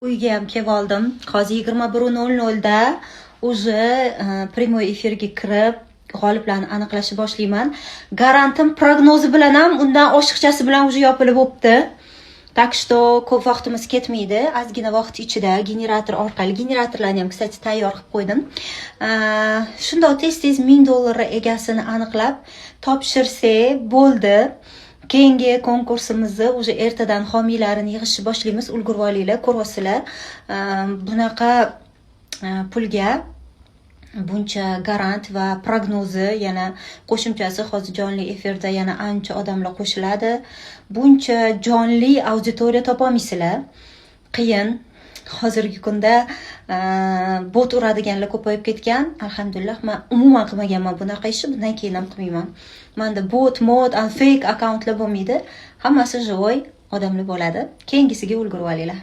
Uyga ham kelib oldim. Hozir 21:00 da уже прямой efirga kirib, g'oliblarni aniqlashni boshlayman. Garantim prognozi bilan ham, undan oshiqchasi bilan уже yopilib bo'pti. Так что ko'p vaqtimiz ketmaydi. Ozgina vaqt ichida generator orqali, generatorlarni ham, кстати, tayyor qilib qo'ydim. Shundoq tez-tez 1000 dollar egasini aniqlab topshirsak bo'ldi. Keyingi konkursimizni уже ertadan homiylarini yig'ishni boshlaymiz. Ulgurib olinglar, ko'ryapsizlar. Bunaqa pulga buncha garant va prognozi, yana qo'shimchasi, hozir jonli efirda yana ancha odamlar qo'shiladi. Buncha jonli auditoriya topolmaysizlar. Qiyin. Hozirgi kunda bot uradiganlar ko'payib ketgan. Alhamdulillah, man umuman qilmaganman bunaqa ishni, bundan keyin ham qilmayman. Manda bot, mod, fake akkauntlar bo'lmaydi. Hammasi живой odamlar bo'ladi. Keyingisiga ulgurib olinglar.